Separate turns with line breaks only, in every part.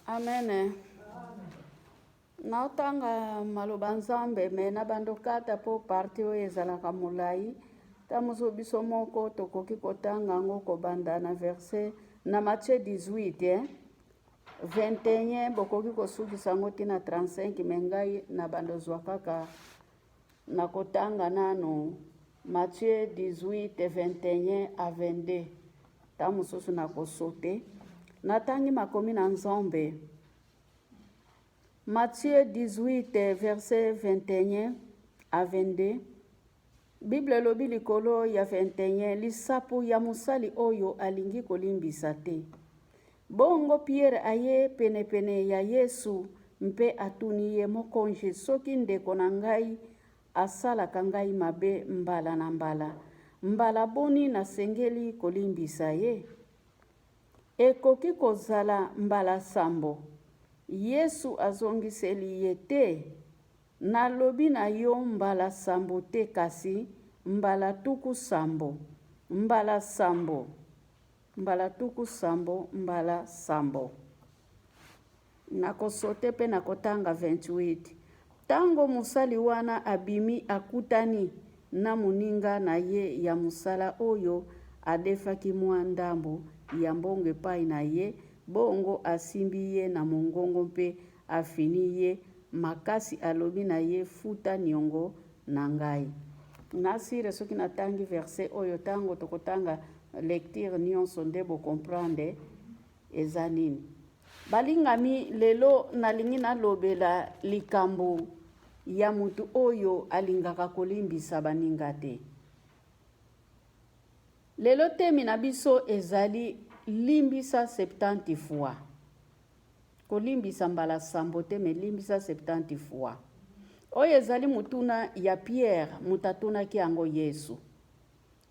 Amen. Naotanga maloba Nzambe me na bando kata po parti oyo ezalaka molai. Ntango mosusu biso moko tokoki kotanga yango kobanda na verset na Matthieu 18 eh? 21 bokoki kosukisa yango ti na 35 me ngai na bando zwa kaka nakotanga nano Matthieu 18 21 à 22 ntango mosusu nakosote natangi makomi na Nzambe. Matthieu 18 verset 21 à 22 Bible elobi likolo ya 21 lisapo ya mosali oyo alingi kolimbisa te. Bongo Pierre aye penepene ya Yesu mpe atuni ye, Mokonzi, soki ndeko na ngai asalaka ngai mabe mbala na mbala, mbala boni nasengeli kolimbisa ye? Ekoki kozala mbala sambo? Yesu azongiseli ye, Te, nalobi na yo mbala sambo te, kasi mbala tuku sambo, mbala sambo, mbala tuku sambo, mbala sambo. Nakosote mpe nakotanga 28. Tango mosali wana abimi, akutani na moninga na ye ya mosala oyo adefaki mwa ndambo ya mbongo epai na ye, bongo asimbi ye na mongongo mpe afini ye makasi, alobi na ye, Futa niongo na ngai. Nasire soki natangi verset oyo, tango tokotanga lecture nionso nde bo comprendre eza nini. Balingami, lelo nalingi nalobela likambo ya mutu oyo alingaka kolimbisa baninga te. Lelo temi na biso ezali limbisa 70 fois. Kolimbisa mbala sambo te, mais limbisa 70 fois. Oyo ezali motuna ya Pierre, moto atunaki yango Yesu.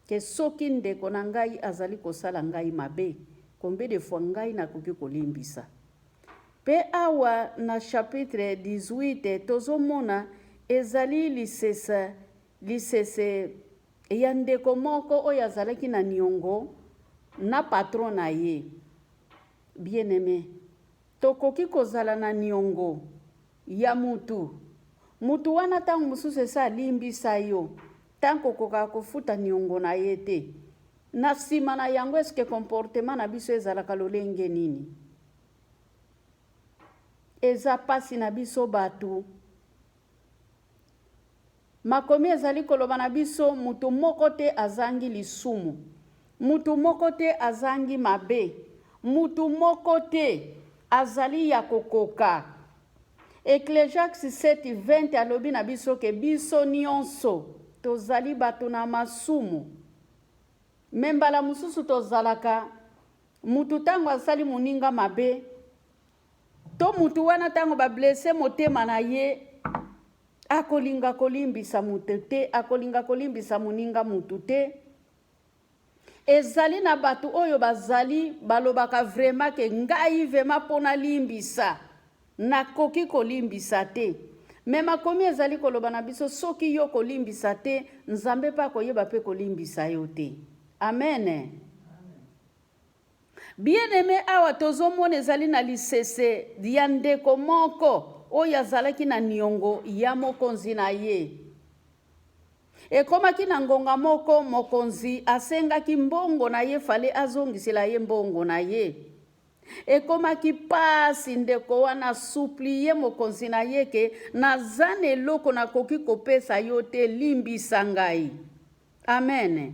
Ke soki ndeko na ngai azali kosala ngai mabe, combien de fois ngai nakoki kolimbisa? Pe awa na chapitre 18 tozomona ezali lisese, lisese ya ndeko moko oyo azalaki na niongo na patron na ye. Bien-aime, tokoki kozala na niongo ya mutu. Mutu wana tango mosusu esi alimbisa yo, tango okokaka kofuta niongo na ye te. Na sima na yango est-ce que comportement na biso ezalaka lolenge nini? Eza pasi na biso batu. Makomi ezali koloba na biso moto moko te azangi lisumu, moto moko te azangi mabe, moto moko te azali ya kokoka. Ecclesiastes 7:20 alobi na biso ke biso nionso tozali bato na masumu. Me mbala mosusu tozalaka mutu tango asali moninga mabe to mutu wana tango ba blesse motema na ye akolinga kolimbisa moto te, akolinga kolimbisa moninga mutu te. Ezali na bato oyo bazali balobaka vraiment ke ngai vraiment mpo nalimbisa nakoki kolimbisa te. Me makomi ezali koloba na biso soki yo kolimbisa te, Nzambe mpe akoyeba mpe kolimbisa yo te. Amen. Bien aime, awa tozomona ezali na lisese ya ndeko moko oyo azalaki na niongo ya mokonzi na ye. Ekomaki na ngonga moko mokonzi asengaki mbongo na ye fale azongisela ye mbongo na ye. Ekomaki pasi ndeko wana suplie mokonzi na ye ke naza na eloko nakoki kopesa yo te limbisa ngai. Amen.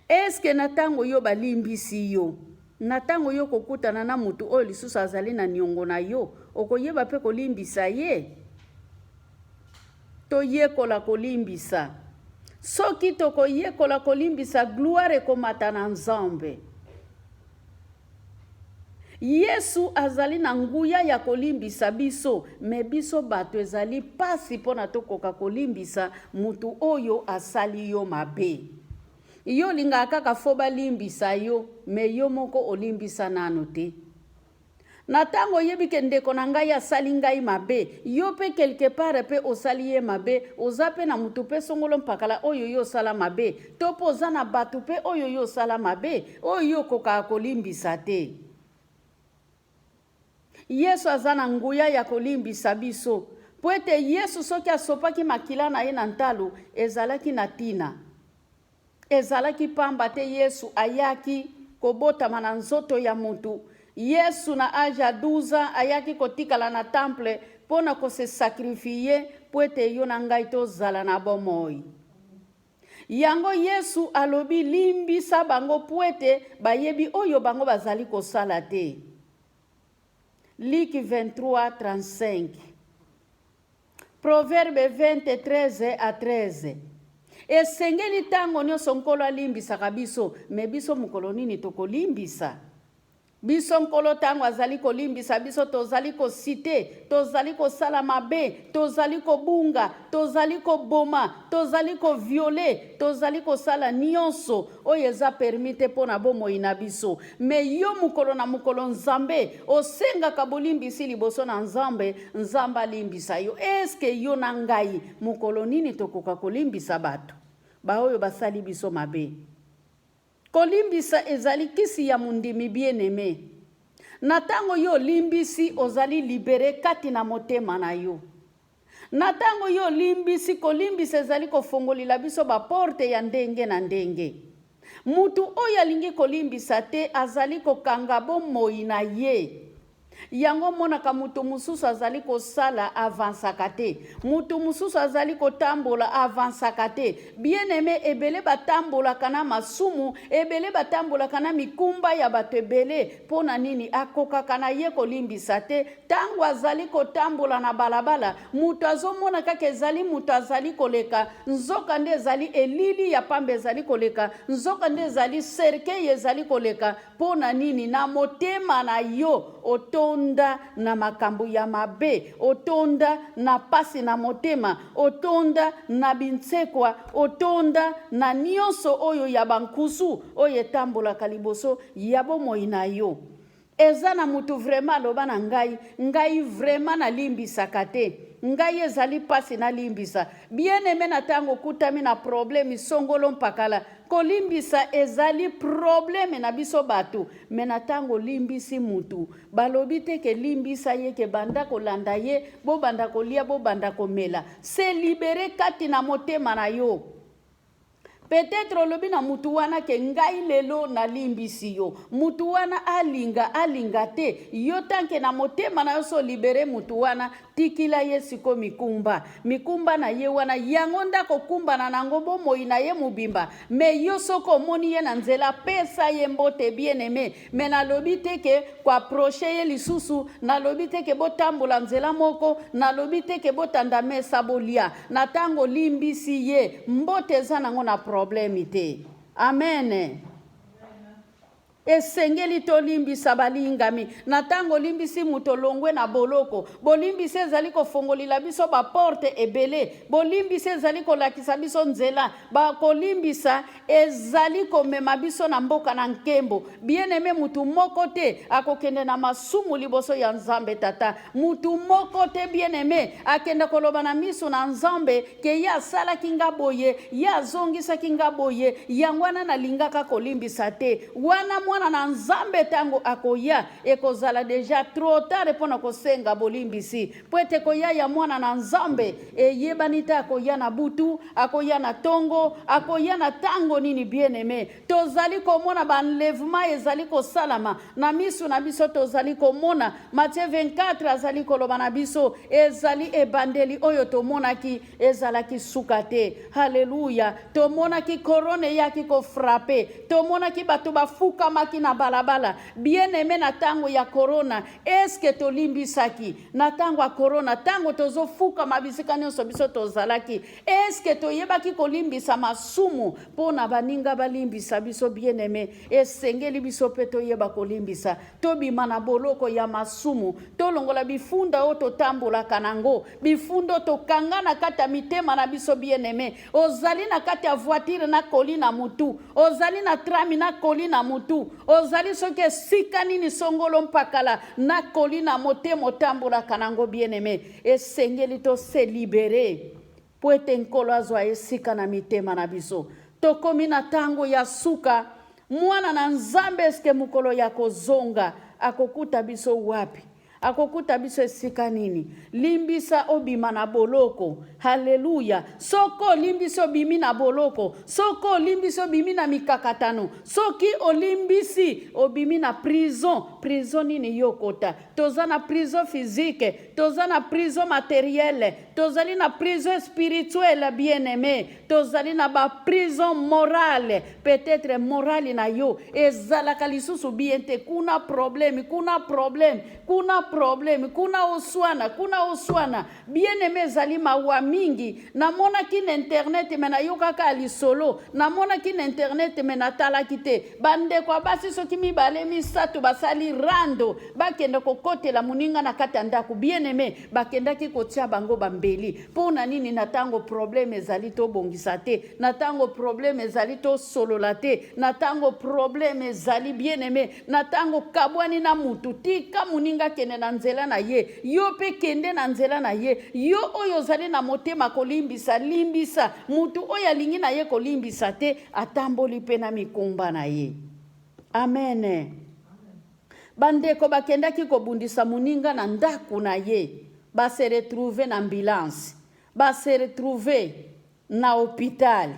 Eske na tango yo balimbisi yo, na tango yo kokutana na mutu oyo lisusu azali na niongo na yo, okoyeba pe kolimbisa ye? Toyekola kolimbisa. Soki tokoyekola kolimbisa, gloire ekomata na Nzambe. Yesu azali na nguya ya kolimbisa biso, me biso bato ezali pasi mpo na tokoka kolimbisa mutu oyo asali yo mabe. Yo olingaka kaka fo balimbisa yo, me yo moko olimbisa nanu te. Na tango oyebi ke ndeko na ngai asali ngai mabe, yo pe quelque part pe osali ye mabe, oza pe na mutu pe songolo mpakala oyo yo osala mabe, to pe oza na batu pe oyo yo osala mabe, oyo yo okokaka kolimbisa te. Yesu aza na nguya ya kolimbisa biso, mpo ete Yesu soki asopaki makila na ye na ntalo, ezalaki na tina. Ezalaki pamba te Yesu ayaki kobotama na nzoto ya mutu. Yesu na age ya 12 ans ayaki kotikala na temple mpo na ko se sacrifier mpo ete yo na ngai tozala na bomoi. Yango Yesu alobi limbisa bango mpo ete bayebi oyo bango bazali kosala te. Luc 23, 35. Proverbe 20, 13 à 13. Esengeli ntango nyonso Nkolo alimbisaka biso, me biso mokolo nini tokolimbisa? Biso Nkolo ntango azali kolimbisa biso, tozali kosite, tozali kosala mabe, tozali kobunga, tozali koboma, tozali koviole, tozali kosala nyonso oyo eza permis te mpo na bomoi na biso. Me yo mokolo na mokolo Nzambe osengaka bolimbisi liboso na Nzambe, Nzambe alimbisa yo. Eske yo na ngai mokolo nini tokoka kolimbisa bato baoyo basali biso mabe? Kolimbisa ezali kisi ya mondimi bien-aime. Na tango yo olimbisi, ozali libere kati na motema na yo. Na tango yo olimbisi, kolimbisa ezali kofongolila biso ba porte ya ndenge na ndenge. Mutu oyo alingi kolimbisa te azali kokanga bomoi na ye. Yango omonaka moto mosusu azali kosala avansaka te, moto mosusu azali kotambola avansaka te. Bien aime, ebele batambolaka na masumu, ebele batambolaka na mikumba ya bato ebele. Mpo na nini? Akokaka na ye kolimbisa te. Ntango azali kotambola na balabala, moto azomona kaka ezali moto azali koleka, nzoka nde ezali elili ya pamba ezali koleka, nzoka nde ezali cercueil ezali koleka. Mpo na nini na motema na yo otonda na makambo ya mabe, otonda na pasi na motema, otonda na bintsekwa, otonda na nyonso oyo ya bankusu oyo etambolaka liboso ya bomoi na yo? Eza na mutu vraiment aloba na ngai, ngai vraiment nalimbisaka te. Ngai ezali pasi nalimbisa. Bien aime na tango okutami na problème songolo mpakala, Kolimbisa ezali probleme na biso batu mais na tango olimbisi mutu balobi te ke limbisa ye ke banda kolanda ye bobanda kolia bobanda komela se libere kati na motema na yo peut-etre olobi na mutu wana ke ngai lelo nalimbisi yo mutu wana alinga alinga te yo tanke na motema na yo so libere mutu wana Tikila ye siko mikumba. Mikumba na ye wana yango nde akokumbana na yango bomoi na ye mobimba. Mais yo soki omoni ye na nzela pesa ye mbote bien aime. Mais nalobi te ke ko approcher ye lisusu, nalobi te ke botambola nzela moko, nalobi te ke botanda mesa bolia. Na tango olimbisi ye, mbote eza nango na problème te. Amen. Esengeli tolimbisa balingami. Na ntango olimbisi moto, olongwe na boloko. Bolimbisi ezali kofongolila biso ba porte ebele. Bolimbisi ezali kolakisa biso nzela. Ba kolimbisa ezali komema biso na mboka na nkembo. Bien-aime, moto moko te akokende na masumu liboso ya Nzambe Tata. Moto moko te, bien-aime, akende koloba na miso na Nzambe ke ye asalaki nga boye, ye azongisaki nga boye, yango wana nalingaka kolimbisa te. Wana mwana na Nzambe tango akoya, ekozala deja trop tard mpo na kosenga bolimbisi. Mpo ete koya ya mwana na Nzambe eyebani te, akoya na butu, akoya na tongo, akoya na tango nini. Bien aime, tozali komona ba enlèvement ezali kosalama na miso na biso, tozali komona Matthieu 24 azali koloba na biso, ezali ebandeli oyo tomonaki ezalaki suka te. Haleluya! Tomonaki corona eyaki kofrape, tomonaki bato bafukamaki na balabala. Bien aime, na tango ya corona, eske tolimbisaki? Na tango ya corona, tango tozofukama bisika nyonso biso tozalaki, eske toyebaki kolimbisa masumu mpo na baninga balimbisa biso? Bien aime, esengeli biso mpe toyeba kolimbisa. Tobima na boloko ya masumu, tolongola bifunda oyo totambolaka nango, bifunda oyo tokanga na kati ya mitema na biso. Bien-aime, ozali na kati ya voiture na koli na mutu, ozali na trami na koli na mutu, ozali soki esika nini songolo mpakala na koli na motema otambolaka nango. Bien-aime, esengeli to se liberer mpo ete Nkolo azwa esika na mitema na biso. Tokomi na tango ya suka. Mwana na Nzambe eske mokolo ya kozonga akokuta biso wapi? Akokuta biso esika nini? Limbisa obima na boloko. Haleluya! Soko olimbisi obimi na boloko. Soko olimbisi obimi na mikakatano. Soki olimbisi obimi na prison. Prison nini yo okota? Toza na prison physique, toza na prison materielle, tozali na prison spirituelle bien-aimé, tozali na ba prison morale. Peut-être morale na yo ezalaka lisusu bien te, kuna problème, kuna problème, kuna problème, kuna oswana, kuna oswana. Bien-aimé, ezali mawa mingi. Namonaki na internet me nayokaka lisolo, namonaki na internet me natalaki te. Bandeko ya basi soki mibale misato basali rando, bakende kokotela moninga na kati ya ndako. Bien-aimé, bakendaki kotia bango bambeli. Mpo na nini? Na ntango problème ezali tobongisa te, na ntango problème ezali tosolola te, na ntango problème ezali, bien-aimé, na ntango kabwani na mutu, tika moninga akende na nzela na ye, yo mpe kende na nzela na ye. Yo oyo ozali na motema kolimbisa, limbisa. Mutu oyo alingi na ye kolimbisa te, atamboli mpe na mikumba na ye. Amen. Bandeko bakendaki kobundisa moninga na ndako na ye, base retrouve na ambulance, base retrouve na hôpital.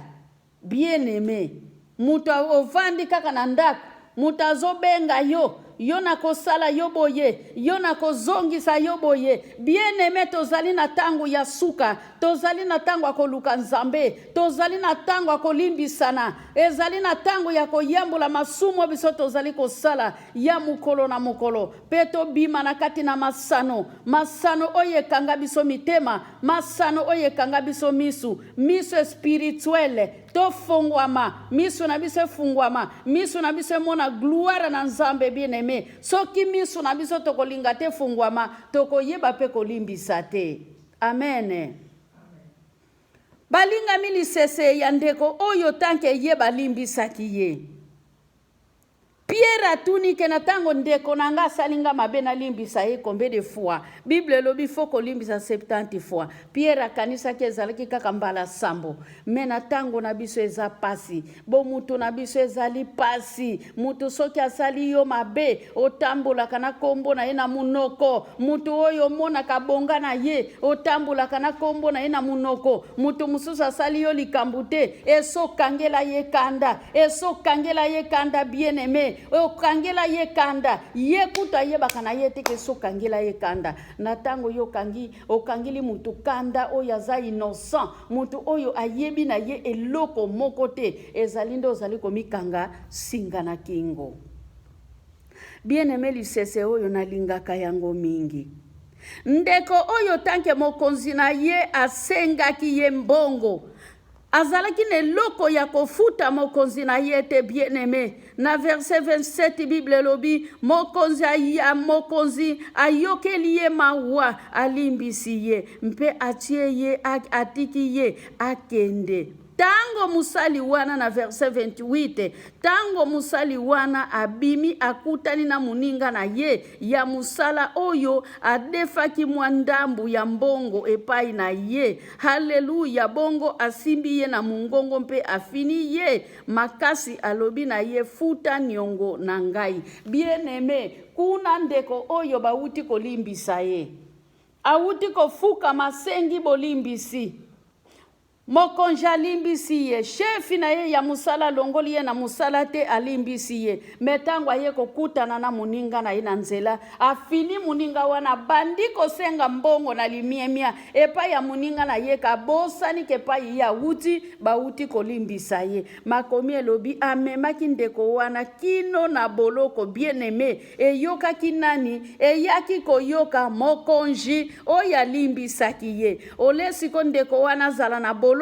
Bien-aimé, moto ovandi kaka na ndako, moto azobenga yo, yo nakosala yo boye, yo nakozongisa yo boye. Bien-aimé, tozali na ntango ya suka, tozali na ntango ya koluka Nzambe, tozali na ntango ya kolimbisana, ezali na ntango ya koyambola masumu biso tozali kosala ya mokolo na mokolo, mpe tobima na kati na masano, masano oyo ekanga biso mitema, masano oyo ekanga biso misu, miso spirituele. Tofongwama miso na biso, efungwama miso na biso, emona gloire na Nzambe. Bien-aimé, soki miso na biso tokolinga te efungwama, tokoyeba mpe kolimbisa te. Amen. Balingami, lisese ya ndeko oyo, tant que ye balimbisaki ye, Pierre atuni ke na ntango ndeko na nga asali nga mabe, nalimbisa ye combien de fois? Bible elobi faut kolimbisa 70 fois. Pierre akanisaki ezalaki kaka mbala sambo. Me na ntango na biso eza pasi, bomutu na biso ezali pasi. Mutu soki asali yo mabe, otambolaka na nkombo na ye na munoko. Mutu oyo omonaka bonga na ye, otambolaka na nkombo na ye na munoko. Mutu mosusu asali yo likambo te, esokangela ye kanda, esokangela ye kanda. Bien aimé, okangela ye kanda, ye kutu ayebaka na ye te ke esokangela ye kanda. Na ntango yo okangi, okangeli mutu kanda oyo aza innocent, mutu oyo ayebi na ye eloko moko te, ezali nde ozali komikanga singa na kingo. Bien aimé, lisese oyo nalingaka yango mingi. Ndeko oyo, tant que mokonzi na ye asengaki ye mbongo, azalaki na eloko ya kofuta mokonzi na ye te. Bien aimé, na verset 27, Bible elobi mokonzi ya mokonzi ayokeli ye mawa, alimbisi ye mpe atie ye, atiki ye akende. Ntango mosali wana, na verset 28, ntango mosali wana abimi, akutani na moninga na ye ya mosala oyo adefaki mwa ndambu ya mbongo epai na ye. Haleluya! Bongo asimbi ye na mongongo mpe afini ye makasi, alobi na ye: "Futa niongo na ngai." Bien aimé, kuna ndeko oyo bawuti kolimbisa ye, awuti kofukama, asengi bolimbisi, mokonzi alimbisi ye, chef na ye ya mosala alongoli ye na mosala te, alimbisi ye. Me ntango aye kokutana na moninga na ye na nzela, afini moninga wana, abandi kosenga mbongo na limiemia epai ya moninga na ye, kabosani ke epai ye awuti, bawuti kolimbisa ye. Makomi elobi amemaki ndeko wana kino na boloko. Bien aimé, eyokaki nani? Eyaki koyoka mokonzi oyo alimbisaki ye. Ole siko ndeko wana azala na boloko,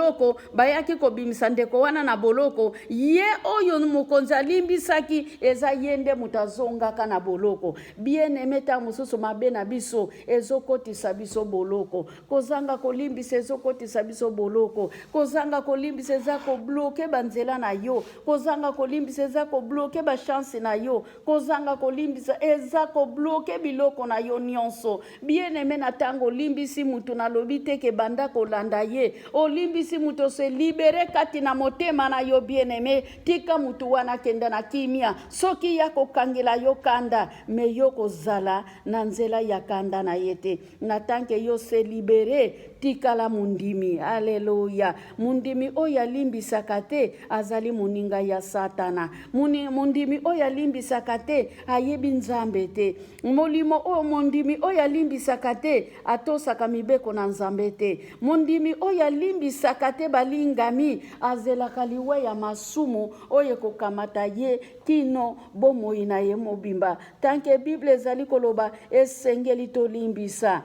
bayaki kobimisa ndeko wana na boloko. Ye oyo mokonzi alimbisaki, eza ye nde moto azongaka na boloko. Bien aimé, ntango mosusu mabe na biso ezokotisa biso boloko. Kozanga kolimbisa ezokotisa biso boloko. Kozanga kolimbisa eza kobloquer banzela na yo. Kozanga kolimbisa eza kobloquer bachance na yo. Kozanga kolimbisa eza kobloquer biloko na yo nyonso. Bien aimé, na ntango olimbisi mutu, nalobi te ke banda kolanda ye. Olimbisi. olimbisi moto, ose libere kati na motema na yo, bien-aimé. Tika motu wana akenda na kimia. Soki ya kokangela yo kanda, me yo kozala na nzela ya kanda na ye te. Na tanke yo se libere, tikala mondimi. Aleluya! Mondimi oyo alimbisaka te azali moninga ya Satana. Mondimi oyo alimbisaka te ayebi Nzambe te. Molimo oyo, mondimi oyo alimbisaka te atosaka mibeko na Nzambe te. Mondimi oyo alimbisaka te, balingami, azelaka liwa ya masumu oyo ekokamata ye kino bomoi na ye mobimba. Tanke Bible ezali koloba, esengeli tolimbisa.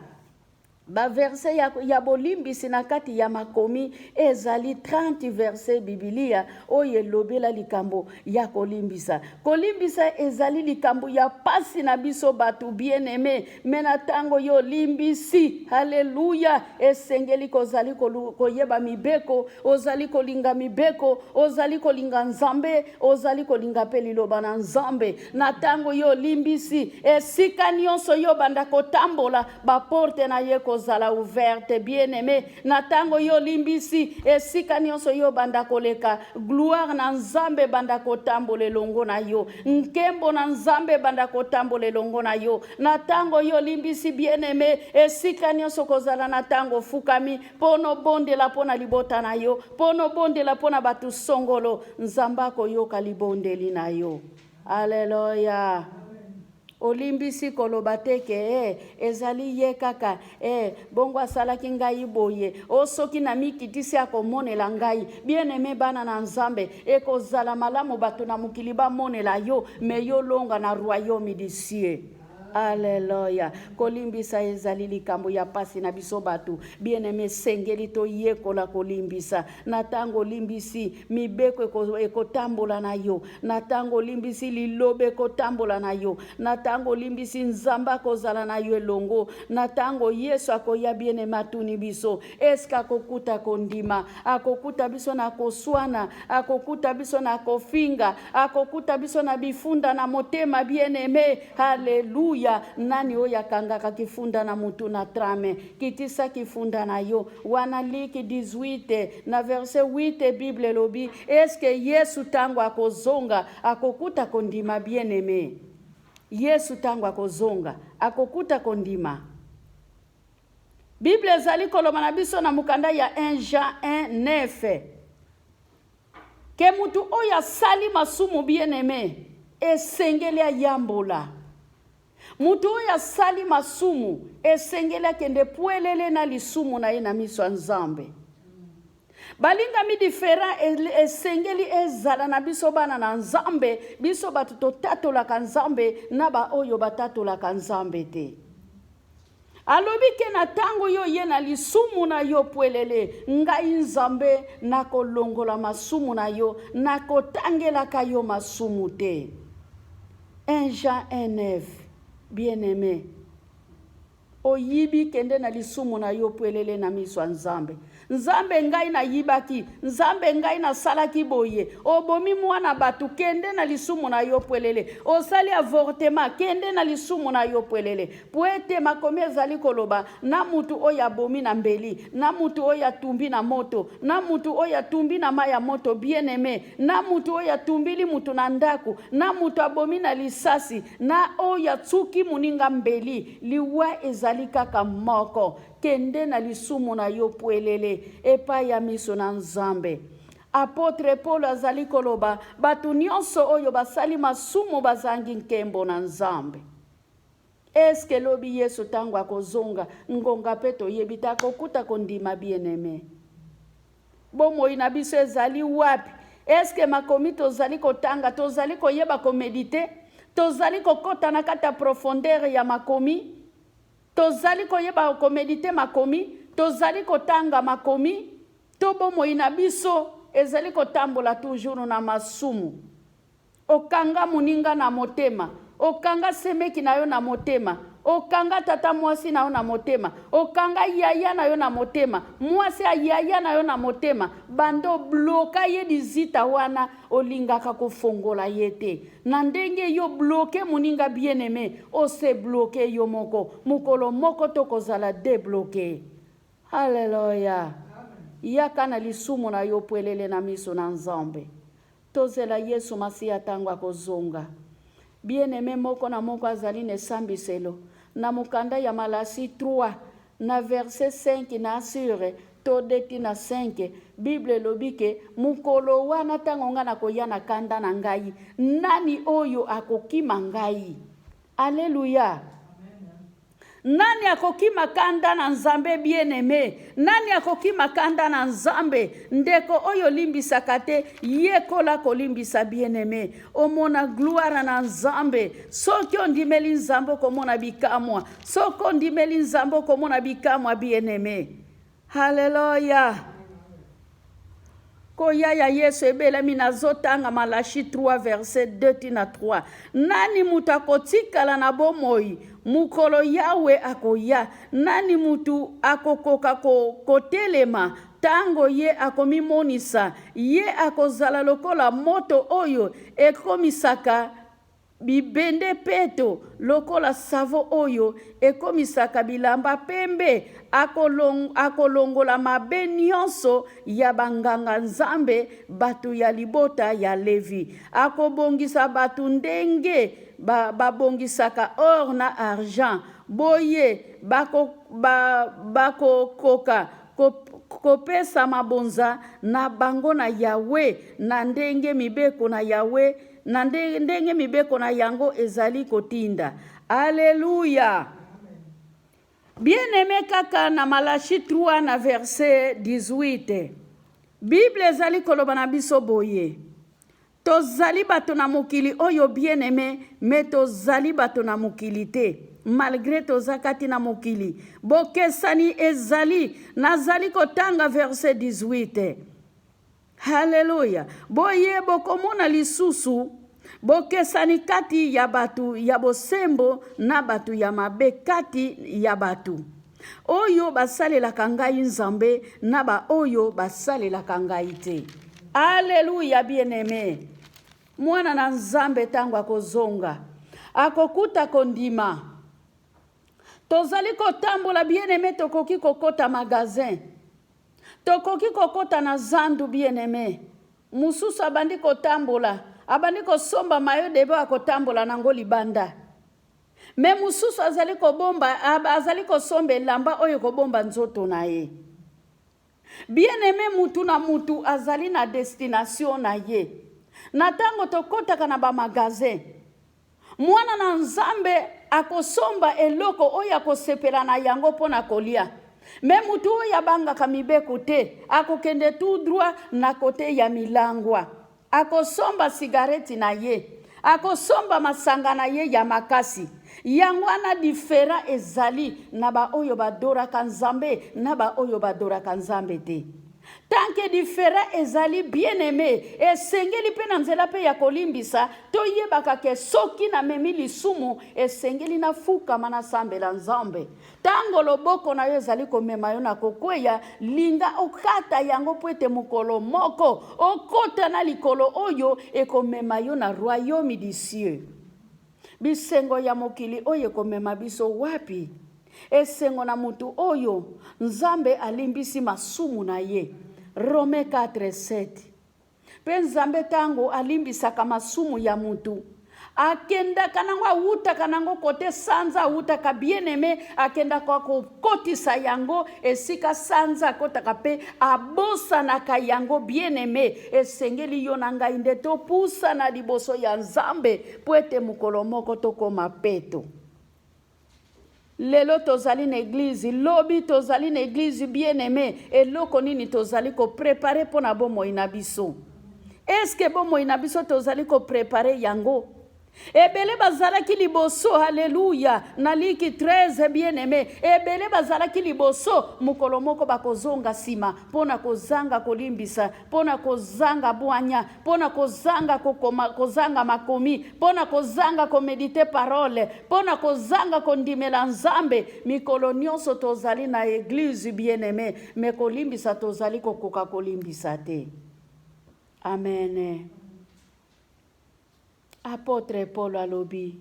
Baverse ya bolimbisi na kati ya makomi ezali 30 verse Bibilia oyo elobela likambo ya kolimbisa. Kolimbisa ezali likambo ya pasi na biso bato, bien-aimé, me na ntango yo olimbisi, haleluya, esengeli kozali koyeba mibeko, ozali kolinga mibeko, ozali kolinga Nzambe, ozali kolinga mpe liloba na Nzambe. Na ntango yo olimbisi, esika nyonso yo banda kotambola, baporte na ye kozala ouverte, bien-aimé. Na ntango yo olimbisi, esika nyonso yo banda koleka, gloire na Nzambe banda kotambola elongo na yo, nkembo na Nzambe banda kotambola elongo na yo. Na ntango yo olimbisi, bien-aimé, esika nyonso kozala na ntango ofukami mpo nobondela mpo na libota na yo, mpo nobondela mpo na bato songolo, Nzambe akoyoka libondeli na yo. Aleluya! Olimbisi, koloba te ke ezali ye kaka, bongo asalaki ngai boye, o soki namikitisi akomonela ngai. Bien-aimé, bana na Nzambe, ekozala malamu bato na mokili bamonela yo, me yo longa na royaume du cieux. Aleluya! Kolimbisa ezali likambo ya pasi na biso bato, bien-aimé. Esengeli toyekola kolimbisa. Na ntango olimbisi, mibeko ekotambola na yo. Na ntango olimbisi, liloba ekotambola na yo. Na ntango olimbisi, Nzambe akozala na yo elongo. Na ntango Yesu akoya, bien-aimé, atuni biso: eske akokuta kondima? Akokuta biso na koswana, akokuta biso na kofinga, akokuta biso na bifunda na motema, bien-aimé? Haleluya! Nani oyo akangaka kifunda na mutu na trame? Kitisa kifunda na yo wana. Luc 18 na verset 8, Bible elobi: eske Yesu ntango akozonga akokuta kondima? Bien-aimé, Yesu ntango akozonga akokuta kondima? Bible ezali koloba na biso na mokanda ya 1 Jean 1 9 ke mutu oyo asali masumu, bien-aimé, esengeli ayambola. Mutu oyo asali masumu esengeli akende pwelele na lisumu na ye na miso ya Nzambe. Balingami, différent esengeli ezala na biso bana na Nzambe, biso bato totatolaka Nzambe na baoyo batatolaka Nzambe te. Alobi ke na ntango yo ye na lisumu na yo pwelele, ngai Nzambe nakolongola masumu na yo, nakotangelaka yo masumu te. 1 Jean 1 9. Bien-aimé, oyibi, kende na lisumu na yo pwelele na miso ya Nzambe. Nzambe, ngai nayibaki. Nzambe, ngai nasalaki boye. Obomi mwana bato, kende na lisumu na yo pwelele. Osali avortement, kende na lisumu na yo pwelele, po ete makomi ezali koloba na mutu oyo abomi na mbeli, na mutu oyo atumbi na moto, na mutu oyo atumbi na mai ya moto, bien-aimé, na mutu oyo atumbili mutu na ndako, na mutu abomi na lisasi, na oyo atsuki moninga mbeli, liwa ezali kaka moko. Kende na lisumu na yo pwelele epai ya miso na Nzambe. Apôtre Paul azali koloba bato nyonso oyo basali masumu bazangi nkembo na Nzambe. Eske lobi Yesu ntango akozonga, ngonga mpe toyebi te, akokuta kondima? Bien-aimé, bomoi na biso ezali wapi? Eske makomi tozali kotanga, tozali koyeba koméditer, tozali kokɔta na kati ya profondeur ya makomi, tozali koyeba koméditer makomi, tozali kotanga makomi, to bomoi na biso ezali kotambola toujours na masumu? Okanga moninga na motema, okanga semeki na yo na motema, okanga tata mwasi na yo na motema, okanga yaya na yo na motema, mwasi ya yaya na yo na motema, banda obloka ye lizita wana, olingaka kofongola ye te. Na ndenge yo bloquer moninga, bien-aimé, ose bloquer yo moko. Mokolo moko tokozala débloqué. Halleluya! Yaka na lisumu na yo pwelele na miso na Nzambe. Tozela Yesu Masiya tango akozonga. Bien-aime moko na moko azali na esambiselo. Na mokanda ya Malasi 3, na verset 5 na sur to 2 ti na 5, Bible elobi ke mokolo wana tango ngai nakoya na kanda na ngai, nani oyo akokima ngai? Alleluia! Nani akokima kanda na Nzambe bien aime? Nani akokima kanda na Nzambe? Ndeko oyo olimbisaka te, yekola kolimbisa bien aime. Omona gloire na Nzambe. Soki ondimeli Nzambe okomona bikamwa. Soki ondimeli Nzambe okomona bikamwa bien aime. Haleluya! Koya ya Yesu ebelemi. Nazotanga Malachi 3 verset 2 ti na 3. Nani moto akotikala na bomoi mokolo Yawe akoya? Nani moto akokoka kotelema ntango ye akomimonisa? Ye akozala lokola moto oyo ekomisaka Bibende peto lokola savo oyo ekomisaka bilamba pembe, akolongola mabe nyonso ya banganga-nzambe, bato ya libota ya Levi. Akobongisa bato ndenge babongisaka or na argent, boye bakokoka kopesa mabonza na bango na Yawe na ndenge mibeko na Yawe na ndenge mibeko na yango ezali kotinda. Aleluya! Bien-aime, kaka na Malachi 3 na verset 18, Bible ezali koloba na biso boye: tozali bato na mokili oyo, bien-aime, mais tozali bato na mokili te. Malgré toza kati na mokili, bokesani ezali. Nazali kotanga verset 18. Haleluya! Boye bokomona lisusu bokesani kati ya bato ya bosembo na bato ya mabe, kati ya bato oyo basalelaka ngai Nzambe na baoyo basalelaka ngai te. Aleluya! Bien-aime, mwana na Nzambe ntango akozonga akokuta kondima. Tozali kotambola, bien-aime, tokoki kokota magasin, tokoki kokota na zandu, bien-aime. Mosusu abandi kotambola, abandi kosomba mayo debe akotambola nango libanda, mais mosusu azali kobomba, azali kosomba elamba oyo ekobomba nzoto na ye. Bien-aime, mutu na mutu azali na destination na ye. Na ntango tokɔtaka na bamagasin, mwana na Nzambe akosomba eloko oyo akosepela na yango mpo na kolia, mais mutu oyo abangaka mibeko te akokende tout droit na côté ya milangwa, akosomba sigareti na ye, akosomba masanga na ye ya makasi. Yango wana différence ezali na baoyo badoraka Nzambe na baoyo badoraka Nzambe te. Tant que différence ezali, bien aimé, esengeli mpe na nzela mpe ya kolimbisa. Toyebaka ke soki namemi lisumu, esengeli nafukama, nasambela Nzambe. Ntango loboko na yo ezali komema yo na kokweya, linga okata yango, mpo ete mokolo moko okota na likolo oyo ekomema yo na royaume du cieux. Bisengo ya mokili oyo ekomema biso wapi? Esengo na motu oyo Nzambe alimbisi masumu na ye. Rome 4:7. Mpe Nzambe, ntango alimbisaka masumu ya mutu, akendaka nango, awutaka nango côté sanza awutaka, bien-aimé, akendaka kokotisa yango esika sanza akotaka mpe abosanaka yango. Bien-aimé, esengeli yo na ngai nde topusana liboso ya Nzambe mpo ete mokolo moko tokóma peto. Lelo tozali na église, lobi tozali na église. Bien aimé, eloko nini tozali kopréparer mpo na bomoi na biso? Eske bomoi na biso tozali kopréparer yango? Ebele bazalaki liboso, halleluya, na Luc 13, bien aimé, ebele bazalaki liboso, mokolo moko bakozonga nsima mpo na kozanga kolimbisa, mpo na kozanga bwanya, mpo na kozanga kokoma, kozanga makomi, mpo na kozanga koméditer parole, mpo na kozanga kondimela Nzambe. Mikolo nyonso tozali na église, bien aimé, mais kolimbisa, tozali kokoka kolimbisa te. Amen. Apôtre Paul alobi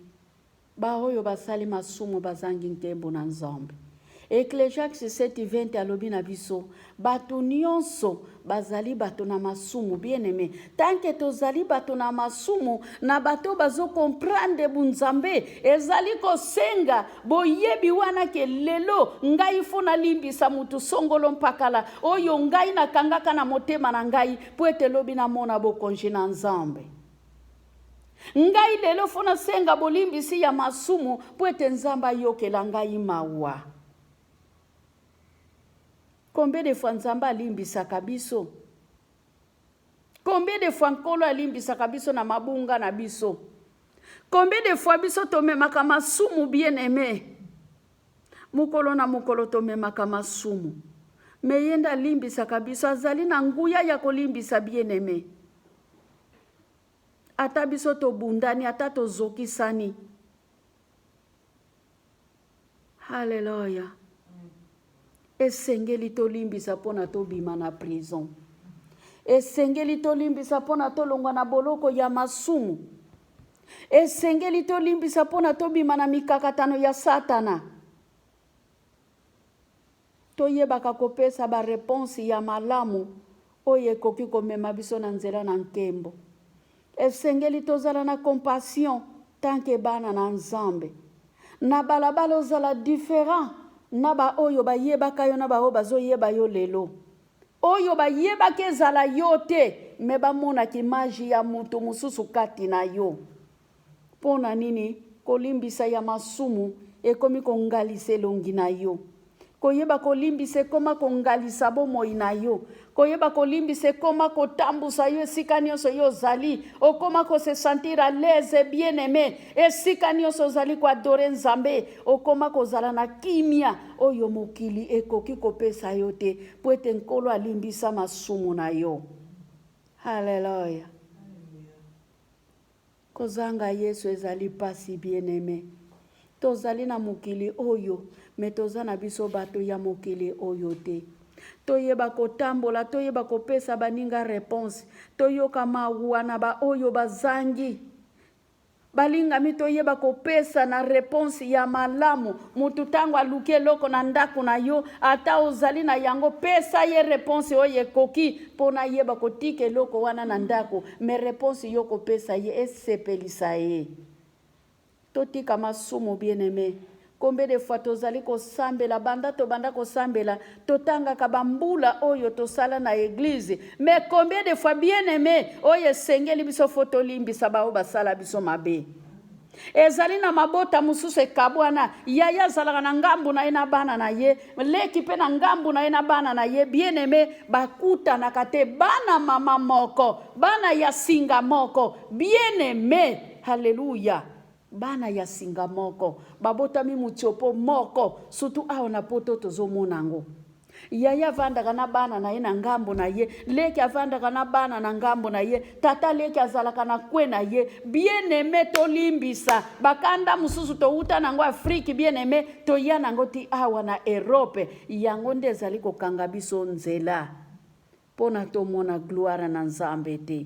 baoyo basali masumu bazangi nkembo na Nzambe. Ecclesiastes 7:20 alobi na biso, bato nyonso bazali bato na masumu. Bien-aimé, tant que tozali bato na masumu, na bato bazo comprendre bunzambe, ezali kosenga boyebi wana ke lelo ngai fo nalimbisa mutu songolo mpakala oyo ngai nakangaka na motema na ngai mpo ete lobi namona bokonzi na Nzambe. Ngai lelo fo nasenga bolimbisi ya masumu mpo ete Nzambe ayokela ngai mawa. Combien de fois Nzambe alimbisaka biso? Combien de fois Nkolo alimbisaka biso na mabunga na biso? Combien de fois biso tomemaka masumu, bien-aimé? Mokolo na mokolo tomemaka masumu. Me ye nde alimbisaka biso, azali na nguya ya kolimbisa, bien-aimé. Ata biso tobundani, ata tozokisani. Haleluya. Esengeli tolimbisa mpo na tobima na prison. Esengeli tolimbisa mpo na tolongwa na boloko ya masumu. Esengeli tolimbisa mpo na tobima na mikakatano ya Satana. Toyebaka kopesa ba reponse ya malamu oyo ekoki komema biso na nzela na nkembo. Esengeli tozala na compassion tant que bana na Nzambe. Na balabala ozala different na ba oyo bayebaka yo na ba oyo bazoyeba yo lelo. Oyo bayebaki ezala yo te, mais bamonaka image ya moto mosusu kati na yo. Mpo na nini kolimbisa ya masumu ekomi kongalisa elongi na yo? Koyeba kolimbisa ekoma kongalisa bomoi na yo. Koyeba kolimbisa ekoma kotambusa yo esika nyonso yo ozali. Okoma ko se sentir à l'aise, bien aimé. Esika nyonso ozali koadore Nzambe, okoma kozala na kimia oyo mokili ekoki kopesa yo te, mpo ete Nkolo alimbisa masumu na yo. Haleluya! Kozanga Yesu ezali pasi, bien aime. Tozali na mokili oyo, me toza na biso bato ya mokili oyo te. Toyeba kotambola, toyeba kopesa baninga reponse, toyoka mawa na baoyo bazangi. Balingami, toyeba kopesa na reponse ya malamu. Motu ntango aluki eloko na ndako na yo, ata ozali na yango, pesa ye reponse oyo ekoki mpo nayeba kotika eloko wana na ndako. Me reponse yo kopesa ye esepelisa ye. Totika masumu, bien-aimé. Combien de fois tozali kosambela, banda tobanda kosambela, totangaka bambula oyo tosala na eglise, mais combien de fois, bien-aimé, oyo esengeli biso fo tolimbisa baoyo basala biso mabe? Ezali na mabota mosusu ekabwana, yaya azalaka na ngambu na ye na bana na ye, leki mpe na ngambu na ye na bana na ye. Bien-aimé, bakutanaka te, bana mama moko, bana ya singa moko, bien-aimé. Haleluya. Bana ya singa moko, babotami mutiopo moko, surtout awa na poto tozomona yango. Yaya avandaka na bana na ye na ngambo na ye, leki avandaka na bana na ngambo na ye, tata leki azalaka na kwe na ye. Bien-aimé, tolimbisa bakanda mosusu touta nango Afrique, bien-aimé, toya nango ti awa na Europe. Yango nde ezali kokanga biso nzela mpo na tomona gloire na Nzambe te.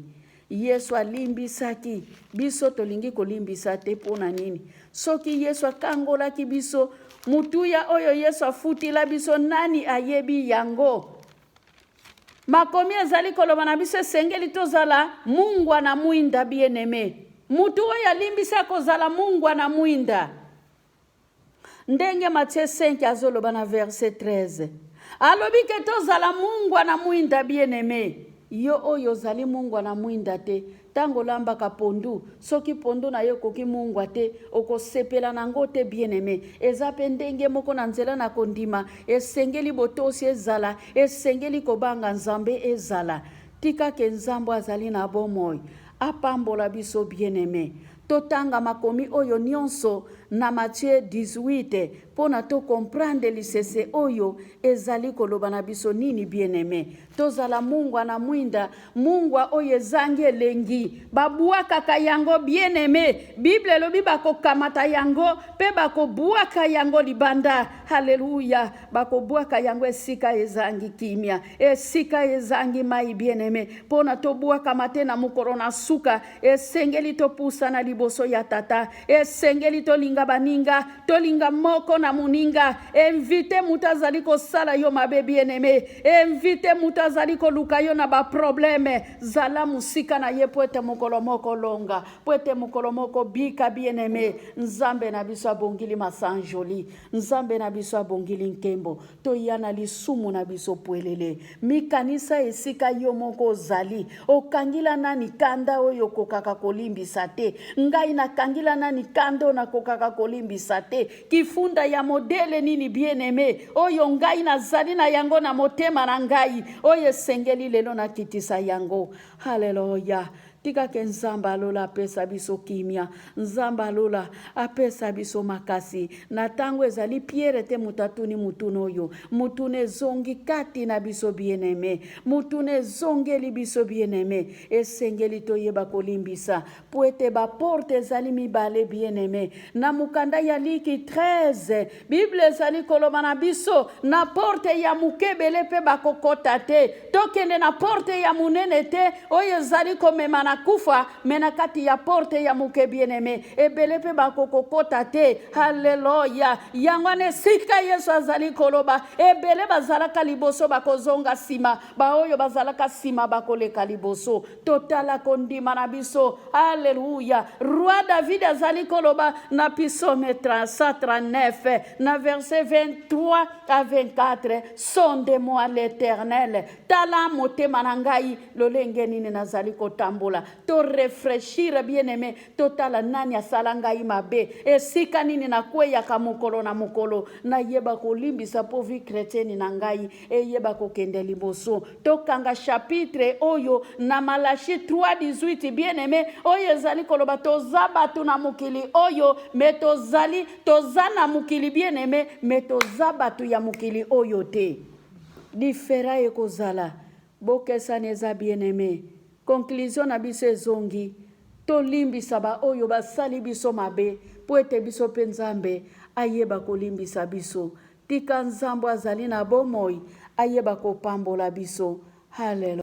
Yesu alimbisaki biso, tolingi kolimbisa te mpo na nini? Soki Yesu akangolaki biso, motuya oyo Yesu afutila biso, nani ayebi yango? Makomi ezali koloba na biso esengeli tozala mungwa na mwinda, bien-aimé. Mutu oyo alimbisi akozala mungwa na mwinda. Ndenge Matthieu 5 azoloba na verset 13, alobi ke tozala mungwa na mwinda, bien-aimé. Yo oyo ozali mungwa na mwinda te, ntango olambaka pondu, soki pondu na yo ekoki mungwa te, okosepela nango te, bien-aimé. Eza mpe ndenge moko na nzela na kondima, esengeli botosi ezala, esengeli kobanga Nzambe ezala. Tika ke Nzambe azali na bomoi apambola biso, bien-aimé. Totanga makomi oyo nyonso na Matthieu 18 mpo na to comprendre lisese oyo ezali koloba na biso nini, bien-aimé. Tozala mungwa na mwinda, mungwa oyo ezangi elengi, babwakaka yango, bien-aimé. Bible elobi bakokamata yango mpe bakobwaka yango libanda. Haleluya! Bakobwaka yango esika ezangi kimia, esika ezangi mai, bien-aimé. Mpo na tobwakama te na mokolo na suka, esengeli topusana liboso ya Tata, esengeli tolinga Tolinga baninga, tolinga moko na moninga. Invite moto azali kosala yo mabe, bien-aimé. Invite moto azali koluka yo na baproblème. Zala mosika na ye po ete mokolo moko longa, po ete mokolo moko bika, bien-aimé. Nzambe na biso abongili masanjoli, Nzambe na biso abongili nkembo. Toya na lisumu na biso pwelele. Mikanisa esika yo moko ozali. Okangila nani kanda oyo okokaka kolimbisa te? Ngai nakangila nani kanda oyo nakokaka kolimbisa te? Kifunda ya modele nini, bien-aimé, oyo ngai nazali na yango na motema na ngai, oyo esengeli lelo nakitisa yango? Haleluya! Tikake Nzambe alola apesa biso kimia, Nzambe alola apesa biso makasi. Na ntango ezali Piere te moto atuni motuna oyo, motuna ezongi kati na biso, bien-aimé, motuna ezongeli biso, bien-aimé. Esengeli toyeba kolimbisa po ete baporte ezali mibale, bien-aimé. Na mokanda ya Liki 13, Bible ezali koloba na biso na porte ya moke ebele mpe bakokɔta te. Tokende na porte ya monene te oyo ezali komema na kufa, me na kati ya porte ya moke, bien-aimé, ebele mpe bakokokɔta te. Halleluya! Yango wana esika Yesu azali koloba, ebele bazalaka liboso bakozonga nsima, baoyo bazalaka nsima bakoleka liboso. Totala kondima na biso. Alleluya! Roi David azali koloba na Psaume 139, na verset 23 à 24: "Sonde-moi, l'Éternel, tala motema na ngai lolenge nini nazali kotambola." Toréfléchir, bien-aimé, totala nani asala ngai mabe, esika nini nakweyaka mokolo na mokolo. Nayeba kolimbisa mpo vie chrétienne na ngai eyeba kokende liboso. Tokanga chapitre oyo na Malachi 3:18, bien-aimé, oyo ezali koloba toza bato na mokili oyo, me tozali, toza na mokili, bien-aimé, me toza bato ya mokili oyo te. Différence ekozala, bokesani eza, bien-aimé. Conclusion na biso ezongi: tolimbisa baoyo basali biso mabe mpo ete biso mpe Nzambe ayeba kolimbisa biso. Tika Nzambe azali na bomoi ayeba kopambola biso. Haleluya.